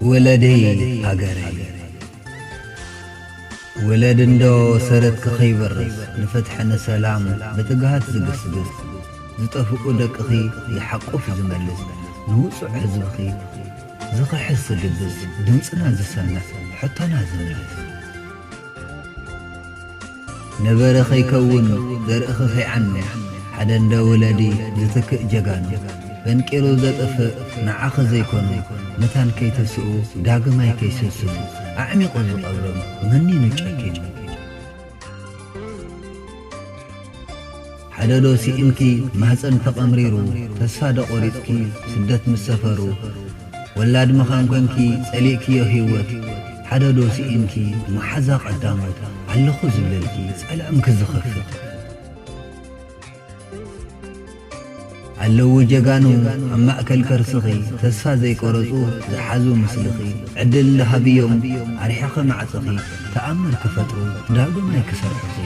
ወለደይ ሃገረይ፣ ወለድ እንዶ ሰረትኪ ከይበርስ፣ ንፍትሒ ንሰላም ብትግሃት ዝግስግስ፣ ዝጠፍኡ ደቅኺ ዝሓቁፍ ዝመልስ፣ ንውጹዕ ህዝብኺ ዝኽሕስ ዝድብስ፣ ድምጽና ዝሰምዕ ሕቶና ዝምልስ። ነበረ ከይከውን ዘርእኺ ከይዓኑ፣ ሓደ እንደ ውለዲ ዝትክእ ጀጋኑ፣ ፈንቂሉ ዘጥፍእ ንዓኺ ዘይኮኑ፣ መታን ከይተስኡ ዳግማይ ከይስስኑ፣ ኣዕሚቑ ዝቐብሮም መኒኑ ጨኪኑ። ሓደ ዶ ስኢንኪ ማህፀን ተቐምሪሩ፣ ተስፋ ዶ ቆሪፅኪ ስደት ምስ ሰፈሩ፣ ወላድ ምኻን ኮንኪ ጸሊእክዮ ህይወት፣ ሓደ ዶ ስኢንኪ መሓዛ ቀዳሞት፣ ኣለኹ ዝብለልኪ ጸልዕምኪ ዝኸፍት። ኣለዉ ጀጋኑ ኣብ ማእከል ከርስኺ፣ ተስፋ ዘይቆረጹ ዝሓዙ ምስልኺ፣ ዕድል እንዳሃብዮም ኣርሒኺ ማዕጽኺ፣ ተኣምር ክፈጥሩ ዳግማይ ክሰርሑኺ።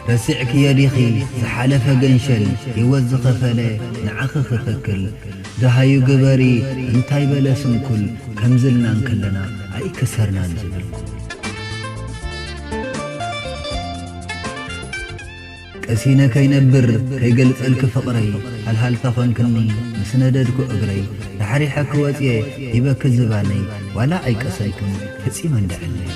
ረሲዕክዮ ዲኺ ዝሓለፈ ገንሸል፣ ህይወት ዝኸፈለ ንዓኺ ክተክል? ደሃዩ ግበሪ እንታይ በለ ስንኩል፣ ከምዚ ኢልና እንከለና ኣይከሰርናን ዝብል። ቀሲነ ከይነብር ከይገልጸልኪ ፍቕረይ፣ ሃልሃልታ ኾንክኒ ምስ ነደድኩ እግረይ፣ ራሕሪሐኪ ወጽየ ሂበኪ ዝባነይ፣ ዋላ ኣይቀሰንኩን ፈጺመ እንድዕለይ።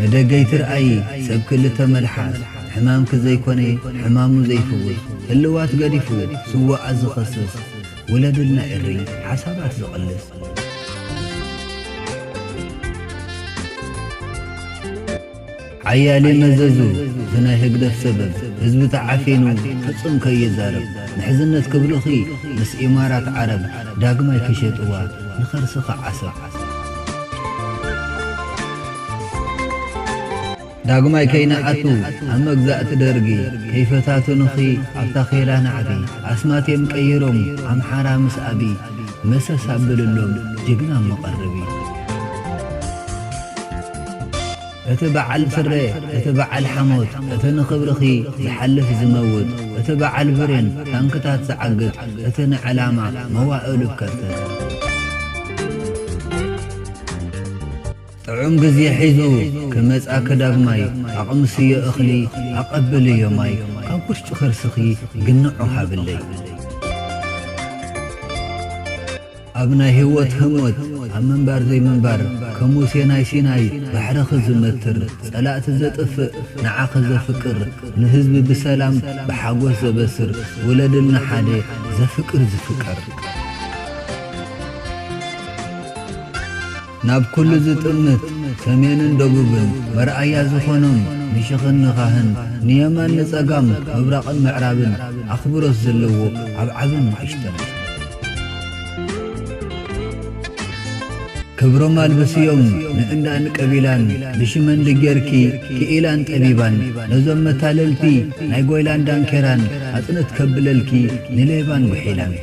ንደገይ ትርኣዪ ሰብ ክልተ መልሓስ፣ ሕማምኪ ዘይኮነ ሕማሙ ዘይፍውስ፣ ህልዋት ገዲፉ ስዋኣ ዝኸስስ፣ ውለድልና ኤሪ ሓሳባት ዝቕልስ። ሓያሌ መዘዙ እዚ ናይ ህግደፍ ሰበብ፣ ህዝቢ ተዓፊኑ ፍጹም ከይዛረብ፣ ምሕዝነት ክብሉኺ ምስ ኢማራት ዓረብ፣ ዳግማይ ክሸጥዋ ንኸርስኺ ዓሰብ። ዳግማይ ከይንኣቱ ኣብ መግዛእቲ ደርጊ፣ ከይፈታተኑኺ ኣብታ ኼላ ናዕቢ፣ ኣስማት እዮም ቀይሮም ኣምሓራ ምስ ኣብይ፣ መሰስ ኣብልሎም ጅግና መቐርቢ። እቲ በዓል ስረ፣ እቲ በዓል ሓሞት፣ እቲ ንኽብርኺ ዝሓልፍ ዝመውት፣ እቲ በዓል ብሬን ታንክታት ዝዓግት፣ እቲ ንዕላማ መዋእሉ ከርተት። ጥዑም ግዜ ሒዙ ክመጻኪ ዳግማይ፣ ኣቕምስዮ እኽሊ ኣቐብልዮ ማይ፣ ካብ ውሽጢ ከርስኺ ግንዖ ሃብለይ። ኣብ ናይ ህይወት ህሞት፣ ኣብ ምንባር ዘይምንባር፣ ከም ሙሴ ናይ ሲናይ፣ ባሕርኺ ዝመትር፣ ጸላእቲ ዘጥፍእ፣ ንዓኺ ዘፍቅር፣ ንህዝቢ ብሰላም ብሓጎስ ዘበስር፣ ውለድልና ሓደ ዘፍቅር ዝፍቀር። ናብ ኩሉ ዝጥምት ሰሜንን ደቡብን መርኣያ ዝኾኖም ንሽኽን ንኻህን ንየማን ንጸጋም ምብራቕን ምዕራብን ኣኽብሮት ዘለዎ ኣብ ዓብን ንእሽተን ክብሮም ኣልብስዮም ንእንዳን ቀቢላን ብሽመንዲ ጌርኪ ክኢላን ጠቢባን ነዞም መታለልቲ ናይ ጎይላን ዳንኬራን ኣጽንት ከብለልኪ ንሌባን ጉሒላን።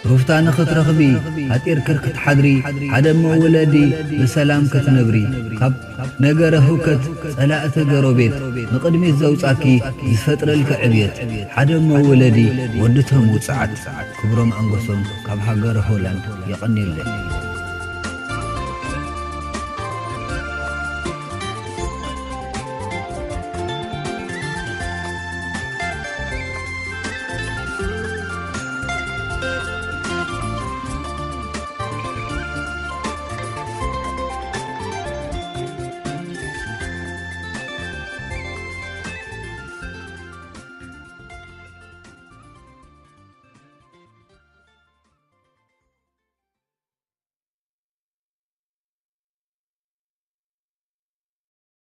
ሩፍታ ንኽትረኽቢ ሃጢርክር ክትሓድሪ፣ ሓደ እሞ ውለዲ ብሰላም ክትነብሪ፣ ካብ ነገረ ህውከት ጸላእቲ ገሮቤት ንቕድሚት ዘውጻኪ ዝፈጥረልኪ ዕብየት፣ ሓደ እሞ ውለዲ ወዲ ቶም ውጽዓት። ክብሮም ኣንገሶም ካብ ሃገረ ሆላንድ። የቐንየለይ።